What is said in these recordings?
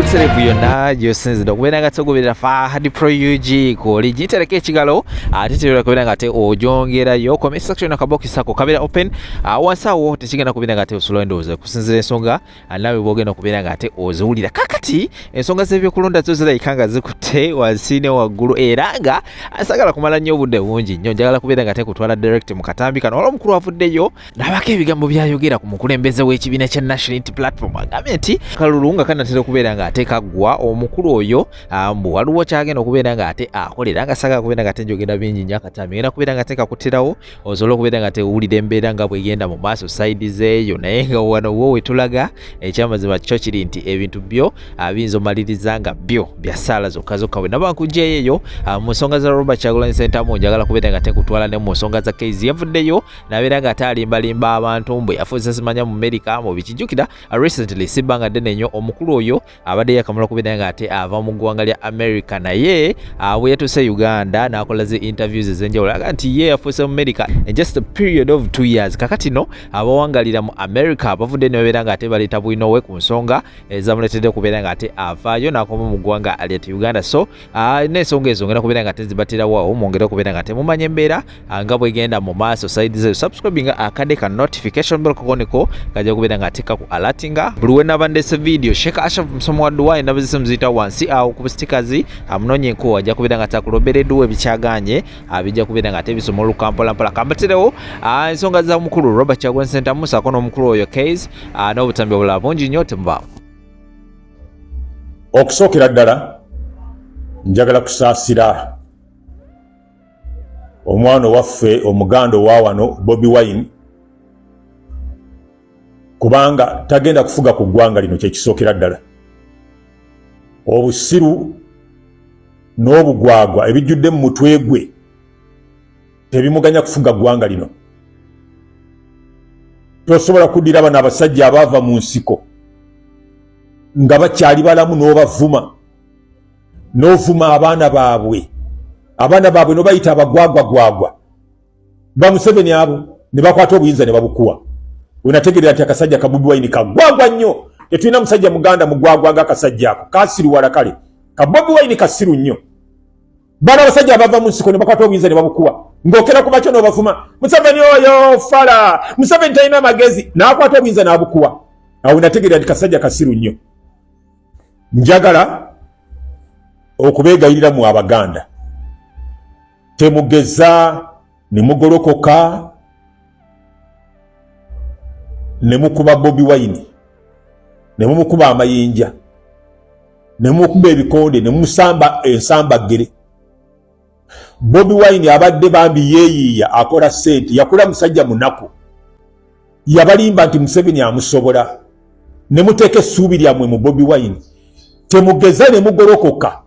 Obuserevu yonna gyosinzidde okubeera nga togoberera Fahad Pro UG kwoli gitereka ekigalo, ate tebera kubeera nga ate ogyongerayo. Comment section, akabokisi ako kabeera open wansi awo, tekigenda kubeera nga ate osulawo endowooza kusinzira ensonga nawe bwogenda okubeera nga ate oziwulira. Kakati ensonga z'ebyokulonda zo zirabika nga zikutte wansi ne waggulu, era nga sagala kumala nnyo obudde bungi nnyo, njagala kubeera nga ate kutwala direct mu katambi kano. Wala omukulu avuddeyo n'abako ebigambo byayogera ku mukulembeze w'ekibiina kya National Unity Platform, agambye nti kalulu nga kanatera okubeera nga ate kaggwa, omukulu oyo mbu waliwo kyagenda okubeera nga ate akolera. Nga sagala kubeera nga ate njogera bingi nnyo, akatambi ngenda kubeera nga ate kakutirawo osobola okubeera nga tewulira embeera nga bwegenda mu maaso side zeeyo. Naye nga wano wo wetulaga ekyamazima kyo kiri nti ebintu byo biyinza omaliriza nga byo bya ssaala zokka zokka. Bwe naba nkugyeyo eyo mu nsonga za Robert Kyagulanyi Ssentamu, njagala kubeera nga tekutwala ne mu nsonga za Kayz. Yavuddeyo nabeera nga ate alimbalimba abantu mbu yafuuse simanya mu America mu bikijjukira. Recently, si bbanga ddene nnyo, omukulu oyo abadde yakamala kubeera nga ate ava mu ggwanga lya America, naye bwe yatuuse Uganda n'akola zi interviews ez'enjawulo, aga nti ye yafuuse mu America in just a period of 2 years. Kakati no abawangalira mu America bavudde ne babeera nga ate baleeta bwino we ku nsonga ezamuleetedde okubeera nga ate avaayo n'akoma mu ggwanga lyatu Uganda. So n'ensonga ezo ngenda kubeera nga ate zibaterawo awo, mwongere okubeera nga temumanya embeera nga bwegenda mu maaso side zeyo. Subscribinga, akadde ka notification bell kakoneko kajja kubeera nga ateeka ku alertinga buli we naba ndese video. Sheikh Ashraf musomo wa duwa, endaba zisimu ziyita wansi awo ku stickers, amunonye enkuwa, ajja kubeera nga takulobereddwa ebikyaganye, bijja kubeera nga ate bisoma olukampolampola. Kambaterewo ensonga za mukulu Robert Kyagulanyi Ssentamu saako n'omukulu oyo Kayz n'obutambi obulala bungi nnyo. Temubaawo. Okusookera ddala njagala kusaasira omwana owaffe omuganda owa wano Bobi Wine, kubanga tagenda kufuga ku ggwanga lino. Kyekisookera ddala, obusiru n'obugwagwa ebijjudde mu mutwe gwe tebimuganya kufuga ggwanga lino. Tosobola kuddira bano abasajja abaava mu nsiko nga bakyali balamu n'obavuma, n'ovuma abaana baabwe, abaana baabwe n'obayita abagwagwagwagwa ba Museveni abo, ne bakwata obuyinza ne babukuwa. Wenategerera nti akasajja ka Bobi Wine kagwagwa nnyo. Tetulina musajja muganda mugwagwa nga akasajja ako kasiriwala. Kale ka Bobi Wine kasiru nnyo. Bano abasajja abava mu nsiko ne bakwata obuyinza ne babukuwa, ng'okera ku makyo n'obavuma, "Museveni oyo fala, Museveni talina magezi," n'akwata obuyinza n'abukuwa. Awo nategerera nti kasajja kasiru nnyo. Njagala okubeegayirira mu Abaganda, temugeza ne mugolokoka ne mukuba Bobi Wine, ne mumukuba amayinja, ne mumukuba ebikonde, ne mumusamba ensambaggere. Bobi Wine abadde bambi yeeyiiya, akola ssente, yakula musajja munaku. Yabalimba nti Museveni amusobola, ne muteeka essuubi lyammwe mu Bobi Wine. Temugeza ne mugolokoka.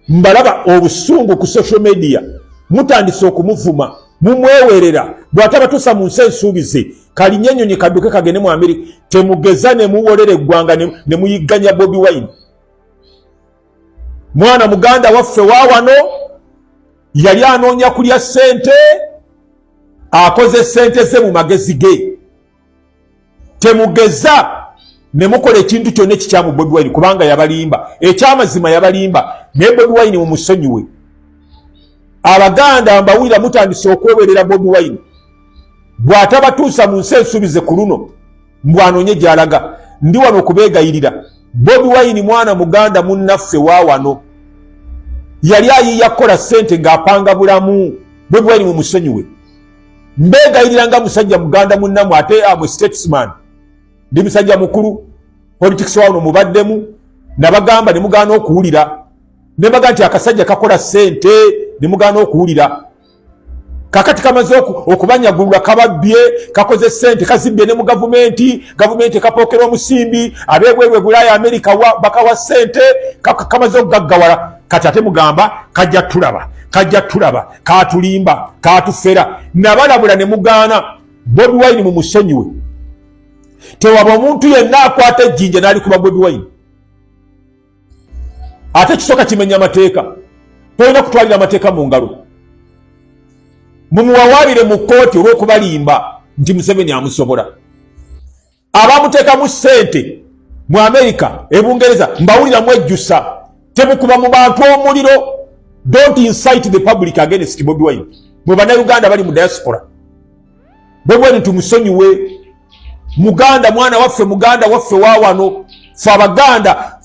Mbalaba obusungu ku social media, mutandise okumuvuma, mumwewerera bw'atabatuusa mu nsi ensuubize. Kalinye ennyonyi kadduke kagende mu Amerika. Temugeza ne muwolera eggwanga ne muyigganya Bobi Wine. Mwana muganda waffe wa wano yali anoonya kulya ssente, akoze ssente ze mu magezi ge. Temugeza ne mukola ekintu kyonna ekikyamu Bobi Wine, kubanga yabalimba. Ekyamazima yabalimba, naye Bobi Wine mumusonyiwe. Abaganda mbawulira mutandise okwewerera Bobi Wine bw'atabatuusa mu nsi ensuubize ku luno, mbwanoonye gy'alaga. Ndi wano okubeegayirira. Bobi Wine mwana muganda munnaffe wa wano, yali ayiiya kukola ssente ng'apanga bulamu. Bobi Wine mumusonyiwe, mbeegayirira nga musajja muganda munnamu, ate amwe statesman. Ndi musajja mukulu, politics wano mubaddemu. Nabagamba ne mugaana okuwulira, ne baga nti akasajja kakola ssente, ne mugaana okuwulira. Kakati kamaze okubanyagulula, kababbye, kakoze ssente, kazibbye ne mu gavumenti. Gavumenti ekapookera omusimbi, ab'ebweru e Bulaaya, Amerika bakawa ssente. Kamaze okugaggawala, kati ate mugamba kajja tulaba, kajja tulaba, katulimba, katufera. Nabalabula ne mugaana. Bobi Wine mumusonyiwe. Tewaba omuntu yenna akwata ejjinja n'alikuba Bobi Wine. Ate kisooka kimenya amateeka, tolina kutwalira amateeka mu ngalo. Mumuwawaabire mu kkooti olw'okubalimba nti Museveni amusobola. Abamuteekamu ssente Mu Amerika, Ebungereza, mbawulira mwejjusa. Temukuba mu bantu omuliro. Don't incite the public against Bobi Wine. Mwe Bannayuganda bali mu diaspora, Bobi Wine tumusonyiwe. Muganda, mwana waffe, muganda waffe wa wano. Fe Abaganda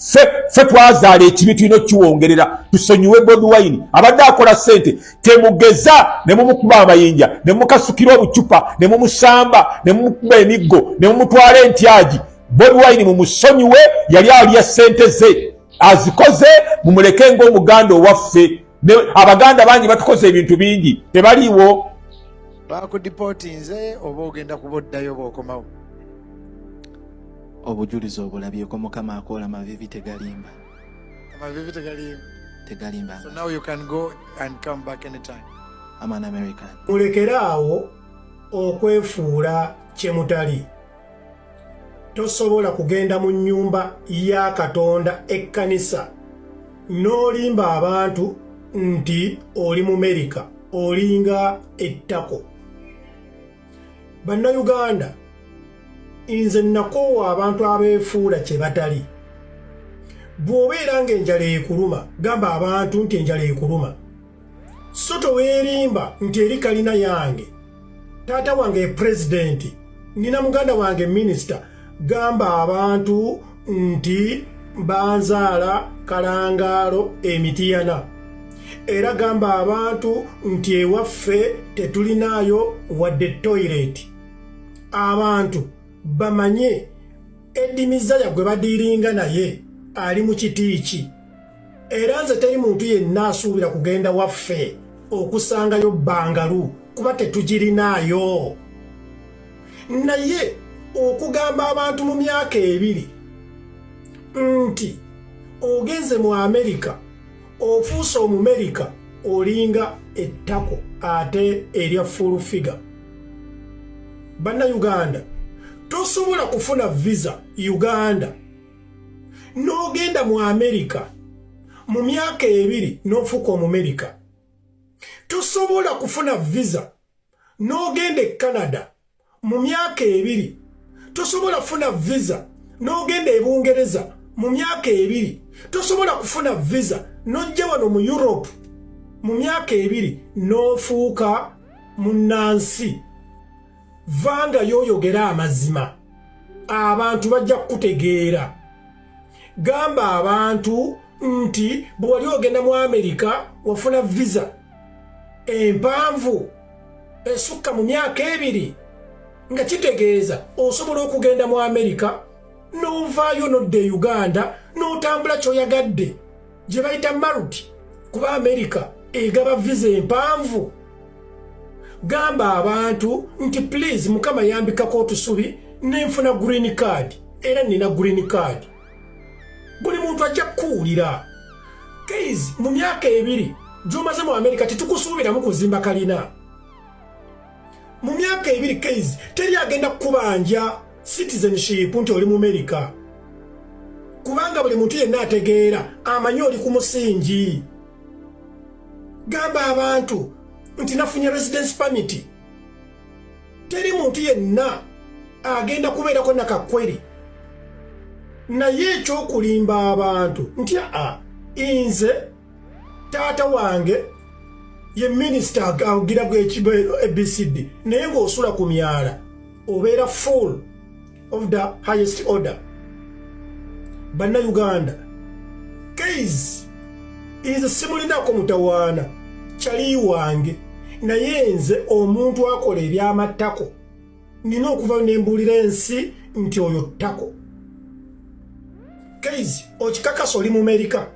fe twazaala ekibi, tulina okukiwongerera. Tusonyiwe Bobi Wine, abadde akola ssente. Temugeza ne mumukuba amayinja, ne mumukasukira obucupa, ne mumusamba, ne mumukuba emiggo, ne mumutwala entyagi. Bobi Wine mumusonyiwe, yali alya ssente ze, azikoze. Mumuleke ng'Omuganda owaffe. Abaganda bangi batukoze ebintu bingi, tebaliiwo. Bakudeportinze oba ogenda kuba oddayo bw'okomawo? Obujulizi obulabyeko. Mukama akoola, mavivi tegalimba. Amavivi tegalimba. Tegalimba. So now you can go and come back anytime. I'm an American. Mulekere awo okwefuula kye mutali. Tosobola kugenda mu nnyumba ya Katonda, ekkanisa, n'olimba abantu nti oli Mumerika. Olinga ettako. Bannayuganda, nze nakoowa abantu abeefuula kye batali. Bw'obeera ng'enjala ekuluma, gamba abantu nti enjala ekuluma, so toweerimba nti eri kalina yange, taata wange pulezidenti, nina muganda wange minisita. Gamba abantu nti banzaala Kalangaalo Emitiyana, era gamba abantu nti ewaffe tetulinaayo wadde toilet. Abantu bamanye edimizaya gwe badiiringa naye ali mu kiti ki. Era nze teri muntu yenna asuubira kugenda waffe okusangayo bangalu, kuba tetugirinaayo. Naye okugamba abantu mu myaka 2 nti ogenze mu Amerika, ofuuse Omumerika, olinga ettako ate erya full figure. Bannayuganda, tosobola kufuna visa Uganda n'ogenda mu Amerika mu myaka 2 n'ofuuka Omumerika. Tosobola kufuna visa n'ogenda e Canada mu myaka 2. Tosobola kufuna visa n'ogenda e Bungereza mu myaka 2. Tosobola kufuna visa n'ojja wano mu Europe mu myaka 2 n'ofuuka munnansi. Vanga yoyogera amazima, abantu bajja kukutegeera. Gamba abantu nti bwe wali ogenda mu Amerika wafuna visa empanvu esukka mu myaka 2, nga kitegeeza osobola okugenda mu Amerika n'ovaayo n'odda e Uganda n'otambula ky'oyagadde, gye bayita multi, kuba Amerika egaba visa empanvu. Gamba abantu nti please, Mukama yambikako otusubi nenfuna green card, era nina green card. Buli muntu ajja kukuwulira. Case mu myaka 2 gy'omaze mu Amerika, tetukusuubiramu kuzimba kalina mu myaka 2. Case teri agenda kukubanja citizenship nti oli mu Amerika, kubanga buli muntu yenna ategeera amanyi oli ku musingi. Gamba abantu nti nafunye residence permit. Teri muntu yenna agenda kubeerako nakakweri. Naye ekyokulimba abantu nti aa, nze taata wange ye minisita agira ABCD, naye ng'osula ku myala, obeera full of the highest order. Bannayuganda, case nze simulinako mutawaana, kyali wange, naye nze omuntu akola ebyamattako nina okuva nembuulira ensi nti oyo ttako. Case okikakasa oli mu Amerika?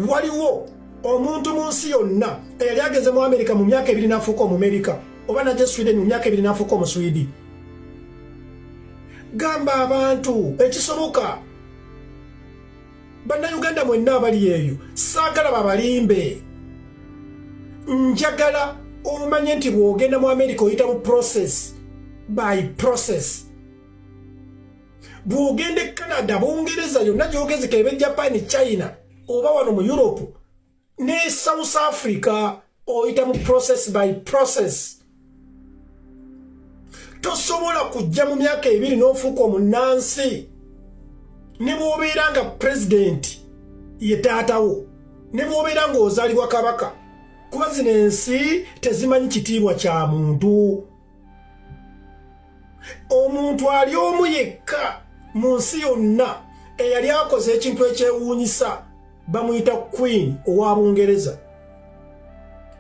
Waliwo omuntu mu nsi yonna eyali ageze mu Amerika mu myaka 2 n'afuuka Omumerika, oba najja Sweden mu myaka 2 n'afuuka Omuswidi? Gamba abantu ekisoboka. Bannayuganda mwenna abali eyo, saagala babalimbe. Njagala omanye nti bw'ogenda mu Amerika oyita mu process by process. Bw'ogenda e Canada, Bungereza, yonna gy'ogenze, kebe Japan, China, oba wano mu Europe ne South Africa, oyita mu process by process. Tosobola kujja mu myaka 2 n'ofuuka omunnansi. Ne bw'obeera nga pulezidenti ye taatawo, ne bw'obeera ng'ozaalibwa kabaka, kuba zino ensi tezimanyi kitiibwa kya muntu. Omuntu ali omu yekka mu nsi yonna eyali akoze ekintu ekyewuunyisa bamuyita Queen owa Bungereza.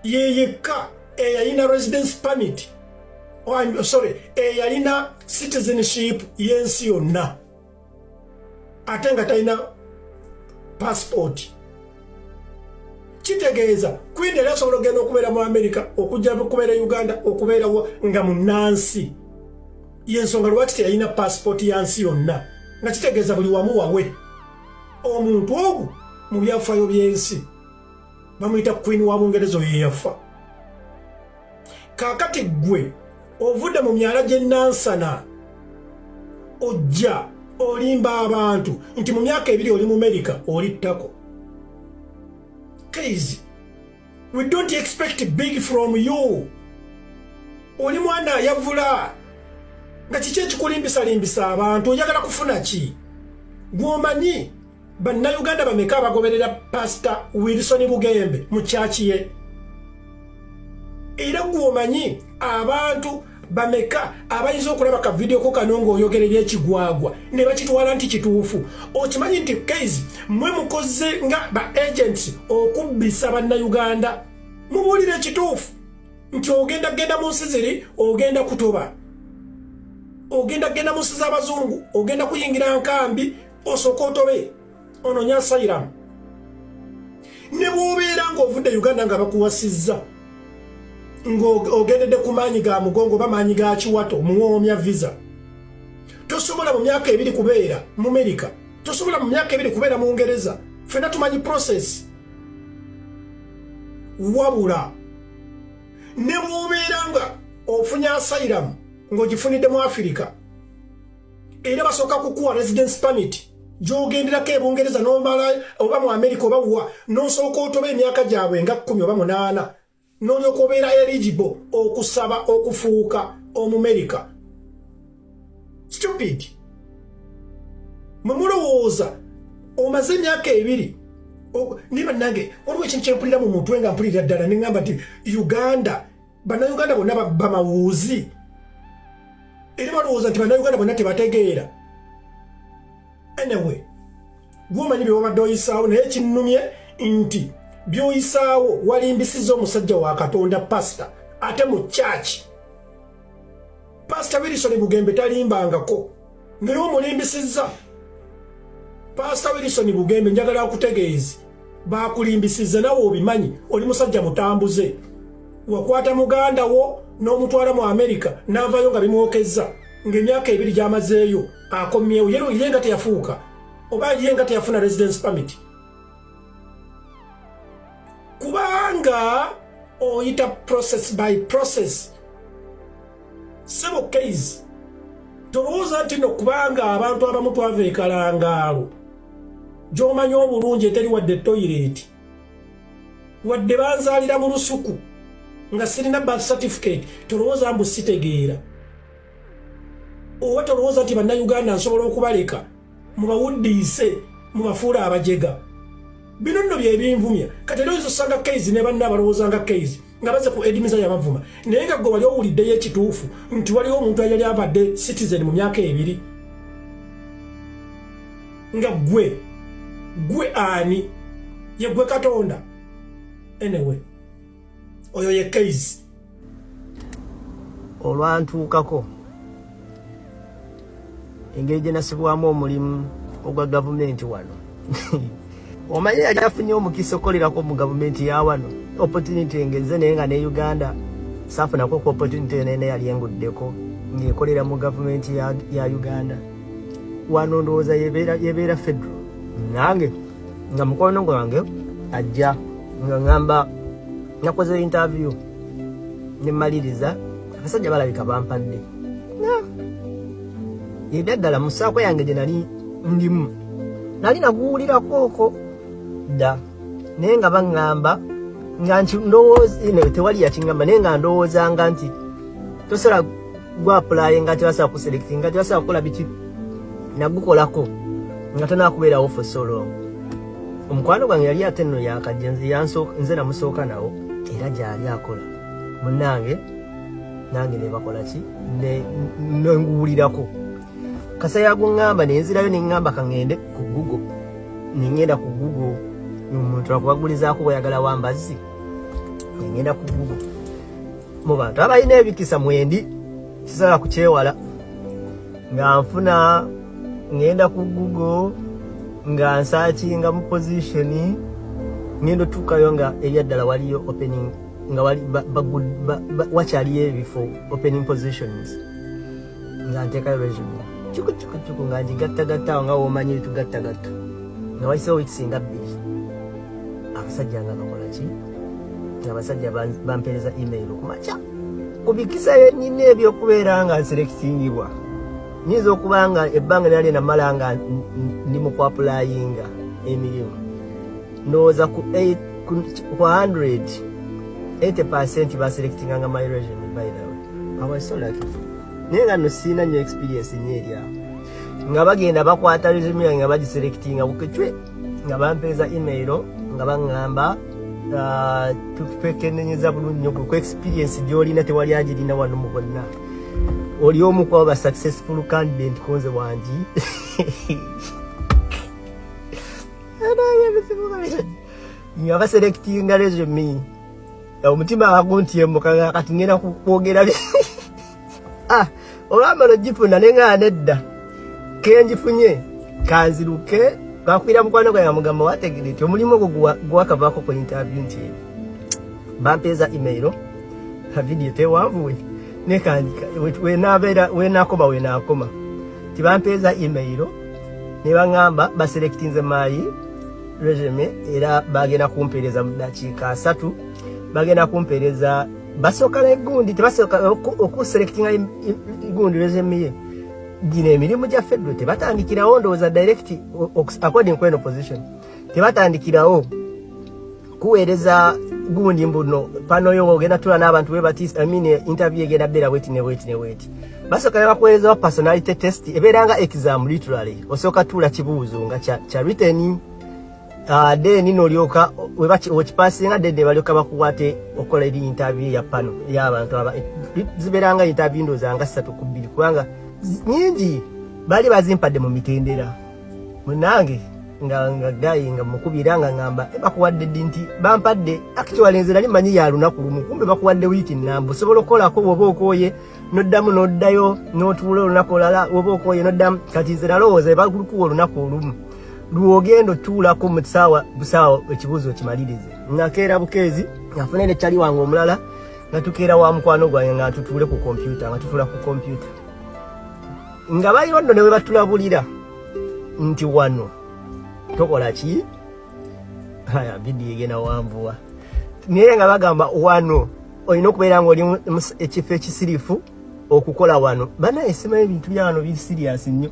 Ye yekka eyalina residence permit, oh, I'm sorry, eyalina citizenship y'ensi yonna ate nga talina passport. Kitegeeza Queen yali asobola okugenda okubeera mu America, okujja okubeera Uganda, okubeerawo nga munnansi. Yensonga lwaki teyalina passport ya nsi yonna, nga kitegeeza buli wamu wawe. Omuntu ogu mu byafaayo by'ensi bamuyita Queen wa Bungereza, oyo yeyafa. Kaakati ggwe ovudde mu myala gy'ennansana, ojja olimba abantu nti mu myaka 2 oli mu Amerika. Oli ttako Kayz. We don't expect big from you. Oli mwana ayavula nga kiki ekikulimbisalimbisa abantu? Oyagala kufuna ki? Gwomanyi Bannayuganda bameka abagoberera Pasita Wilson Bugembe mu kyaki ye? Era gwomanyi abantu bameka abayinza okulaba ka vidiyo ko kano ng'oyogera ebyekigwagwa ne bakitwala nti kituufu? Okimanyi nti Kayz, mwe mukoze nga ba agents okubbisa Bannayuganda. Mubuulire ekituufu nti ogenda genda mu nsi ziri, ogenda kutoba, ogenda genda mu nsi z'abazungu, ogenda kuyingira nkambi, osooka otobe ononye asylum. Ne bw'obeera ng'ovudde Uganda nga bakuwasizza, ng'ogendedde ku maanyi ga mugongo oba maanyi ga kiwato, muwoomya visa, tosobola mu myaka 2 kubeera mu Merika, tosobola mu myaka 2 kubeera mu Ngereza. Ffenna tumanyi process. Wabula ne bw'obeera nga ofunye asylum ng'ogifunidde mu Afirika, era basooka kukuwa residence permit gy'ogenderako ebungereza n'omala, oba mu Amerika oba wa, n'osooka otoba emyaka gyabwe nga 10 oba 8, n'olyoka obeera eligible okusaba okufuuka Omumerika. Stupid. Mwe mulowooza omaze emyaka 2. Naye bannange, waliwo ekintu kyempulira mu mutwe nga mpulirira ddala ne ŋŋamba nti Uganda, Bannayuganda bonna bamawuuzi, era balowooza nti Bannayuganda bonna tebategeera. Anyway, gwomanyi bye wabadde oyisaawo, naye kinnumye nti by'oyisaawo walimbisiza omusajja wa Katonda, pasita, ate mu kyaki. Pasita Wilson Bugembe talimbangako, naye omulimbisizza. Pasita Wilson Bugembe, njagala akutegeezi, bakulimbisizza nawe obimanyi. Oli musajja mutambuze, wakwata muganda wo n'omutwala mu Amerika, n'avayo nga bimwokezza, ng'emyaka 2 gy'amazeeyo akomyewo. Ye nga teyafuuka oba ye nga teyafuna residence permit, kubanga oyita process by process. Sebo Kayz, tolowooza nti no kubanga abantu abamu twava ekalangaalo gy'omanyi obulungi eteri wadde toilet, wadde banzaalira mu lusuku nga sirina birth certificate, tolowooza mbu sitegeera, oba tolowooza nti Bannayuganda nsobola okubaleka mubawuddiise mubafuule abajega. Bino nno byebinvumya. Kati era oyinza osanga Kayz ne banna abalowooza nga Kayz nga baze ku Edimiza yabavuma, naye nga gwe wali owuliddeyo ekituufu nti waliwo omuntu ayali abadde citizen mu myaka 2? Nga gwe ani? Ye gwe Katonda? Anyway, oyo ye Kayz. Olwantuukako engeri gye nasibwamu omulimu ogwa gavumenti wano, omanyi yali afunye omukisa okukolerako mu gavumenti ya wano, opportunity engeze, naye nga ne Uganda saafunako ku opportunity nene yali enguddeko ng'ekolera mu gavumenti ya Uganda. Wano ndowooza yebeera federal. Nange nga mukwano gwange ajja nga ngamba nakoze interview nemaliriza, abasajja balabika bampadde. Ebyaddala mu saako yange gye nali ndimu nali naguwulirako okwo dda, naye nga baŋŋamba nga nti ndowooza tewali yakiŋŋamba, naye nga ndowoozanga nti tosobola gwa applyinga, tebasobola kuselectinga, tebasobola kukola biki. Nagukolako Nga tonakubeerawo for so long. Omukwano gwange yali ate nno yakajja, nze namusooka nawo, era gyali akola munnange nange nebakola ki, nenguwulirako kasa yaguŋŋamba, nenzirayo neŋŋamba kaŋŋende ku Google. Nengenda ku Google, omuntu akubagulizaako bweyagala wambazzi. Nengenda ku Google, mu bantu abalina ebikisa mwendi, kisobola kukyewala. Nga nfuna, ngenda ku Google nga nsearchinga mu position, ngenda otuukayo nga eryaddala waliyo opening, nga wali wakyaliyo ebifo, opening positions. Nga nteekayo resume cuku cuku cuku, nga ngigattagatta awo nga womanyi tugattagatta. Nga wayisewo wiiki singa 2, abasajja nga bakola ki, nga abasajja bampeereza email okumakya. Ku bikisa nina ebyokubeera nga nselectingibwa, nyinza okuba nga ebbanga lyali namala nga ndi mu kuapplyinga emirimu, ndowooza ku 100, 80% baselectinganga my resume. By the way, I was so lucky, naye nga no siina nnyo experience nnyo eri awo. Nga bagenda bakwata resume yange nga bagiselectinga bukecwe, nga bampeeza email nga baŋŋamba, "Twekenenyeza bulungi nnyo ku experience gy'olina, tewali agirina wano mu bonna, oli omu kwabo ba successful candidate." Konze wangi nga baselectinga resume, omutima aguntyemuka. Kati ngenda kwogera, ah, olwamala ogifuna neŋŋaa nedda, kengifunye kanziruke. Bakwira mukwano gwange, amugamba wategere nti omulimu ogwo gwakavaako ku interview, nti bampeeza email. Video tewanvuwe wenabeera wenakoma wenakoma, tibampeeza email ne baŋŋamba baselectinze my resume, era bagenda kumpeereza mu ddakiika 30. Bagenda kumpeereza, basooka negundi, tebasooka okuselectinga gundi resume ye. Gino emirimu gya federal tebatandikirawo, ndowooza direct according kweno position tebatandikirawo kuweereza gundi mbuno pano yo ogenda tula n'abantu bwe bati, I mean, interview egenda beera bweti ne bweti ne bweti. Basooka ne bakuweereza personality test, ebeera nga exam literally. Osooka tuula kibuuzo nga kya written, then nolyoka wekipassinga, then balyoka bakuwate okola eri interview ya pano y'abantu aba zibeera nga interview ndowooza nga 3 ku 2, kubanga nyingi baali bazimpadde mu mitendera. Munange nga gayi nga mukubira nga ngamba, "Eh, bakuwadde ddi?" Nti bampadde, actually nze nali manyi ya lunaku lumu, kumbe bakuwadde wiiki nnamba, osobola okukolako bw'oba okooye noddamu noddayo n'otuula olunaku olala, woba okooye noddamu. Kati nze nalowooza bakuwa olunaku olumu lwogenda otuulako mu kisaawa busaawa ekibuuzo okimalirize. Nakeera bukeezi, ngafune ne kyali wange omulala, nga tukeera wa mukwano gwange, nga tutuule ku kompyuta, nga tutuula ku kompyuta, nga baliwo nno ne bwe batulabulira nti wano tokola ki. Aya, vidiyo egenda wanvuwa, naye nga bagamba wano olina okubeera nga oli ekifo ekisirifu okukola wano. Banaye simanyi, ebintu bya wano biri serious nnyo.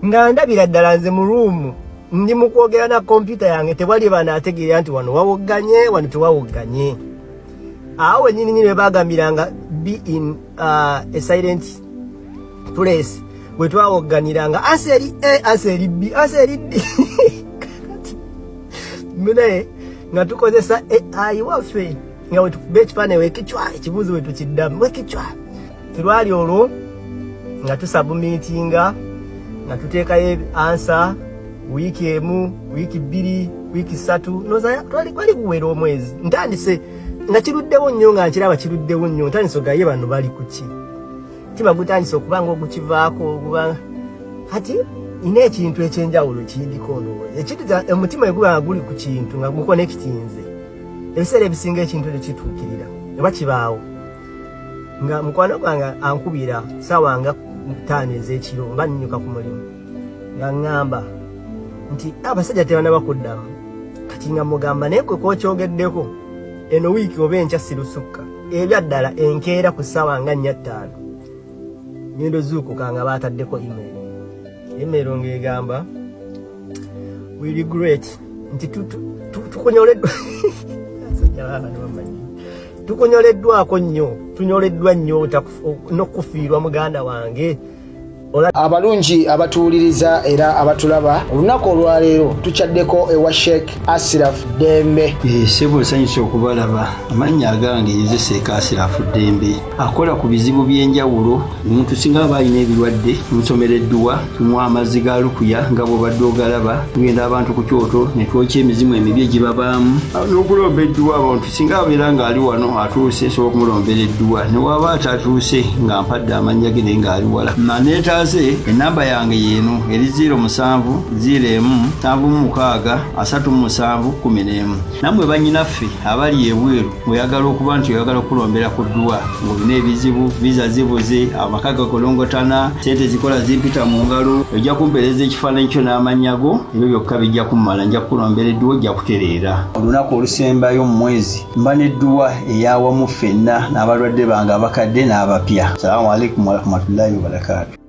Nga ndabira ddala nze mu room ndi mu kwogera na kompyuta yange, tewali banaategeera nti wano wawogganye, wano tewawogganye. Awo wenyini nyini webagambiranga be in a silent place, bwe twawogganiranga answer eri A, answer eri B, answer eri D. Munaye nga tukozesa AI waffe, nga wetukuba ekifaananyi wekicwa, ekibuuzo wetukiddamu wekicwa. Tilwali olwo nga tusubmittinga, nga tuteekayo answer, wiiki 1, wiiki 2, wiiki 3, noza twali kwali kuwera omwezi. Ntandise nga kiruddewo nnyo, nga nkiraba kiruddewo nnyo, ntandise ogaye bano bali kuki, kiba gutandise okuba nga ogukivaako oguba. Kati nina ekintu ekyenjawulo kindiko, ndowooza ekintu omutima eguba nga guli ku kintu nga guconnectinze, ebiseera ebisinga ekintu ekyo kituukirira oba kibaawo. Nga mukwano gwange ankubira saawa nga 5 ez'ekiro, mba nnyuka ku mulimu, nga ŋŋamba nti abasajja tebanaba kuddamu. Kati nga mugamba, naye kwe kwokyogeddeko eno wiiki oba enkya sirusukka, ebyaddala enkeera ku ssaawa nga 4, 5 ngenda ozuukuka nga baataddeko email. Email ng'egamba, "We regret," nti tukunyoleddwa, tukunyoleddwako nnyo, tunyoleddwa nnyo n'okufiirwa muganda wange. Abalungi abatuwuliriza era abatulaba, olunaku olwaleero tukyaddeko ewa Sheikh Asiraf Ddembe. Ssebo, nsanyuse okubalaba. Amannya agange nze Seeka Asirafu Ddembe, akola ku bizibu by'enjawulo. Omuntu singa aba alina ebirwadde, tumusomera edduwa, tumuwa amazzi ga lukuya nga bw'obadde ogalaba. Tugenda abantu ku kyoto ne twokya emizimu emibi egibabaamu n'okulomba edduwa. Abantu singa abeera ng'ali wano atuuse, nsobola okumulombera edduwa, ne waba atatuuse nga mpadde amannya ge naye ng'ali wala naneetaase. Enamba yange yeeno eri 07 01 76 37 11. Nammwe bannyinaffe abali ebweru, ng'oyagala okuba nti oyagala okulombera ku dduwa, ng'olina ebizibu, viza zibuze, amaka gakolongotana, sente zikola zimpita mu ngalo, ojja kumpeereza ekifaananyi kyo n'amannya go. Ebyo byokka bijja kummala, nja kukulombera edduwa, ojja kutereera. Olunaku olusembayo mu mwezi mba n'edduwa eyawamu ffenna n'abalwadde bange abakadde n'abapya. Salaamu alaikum warahmatullahi wabarakaatu.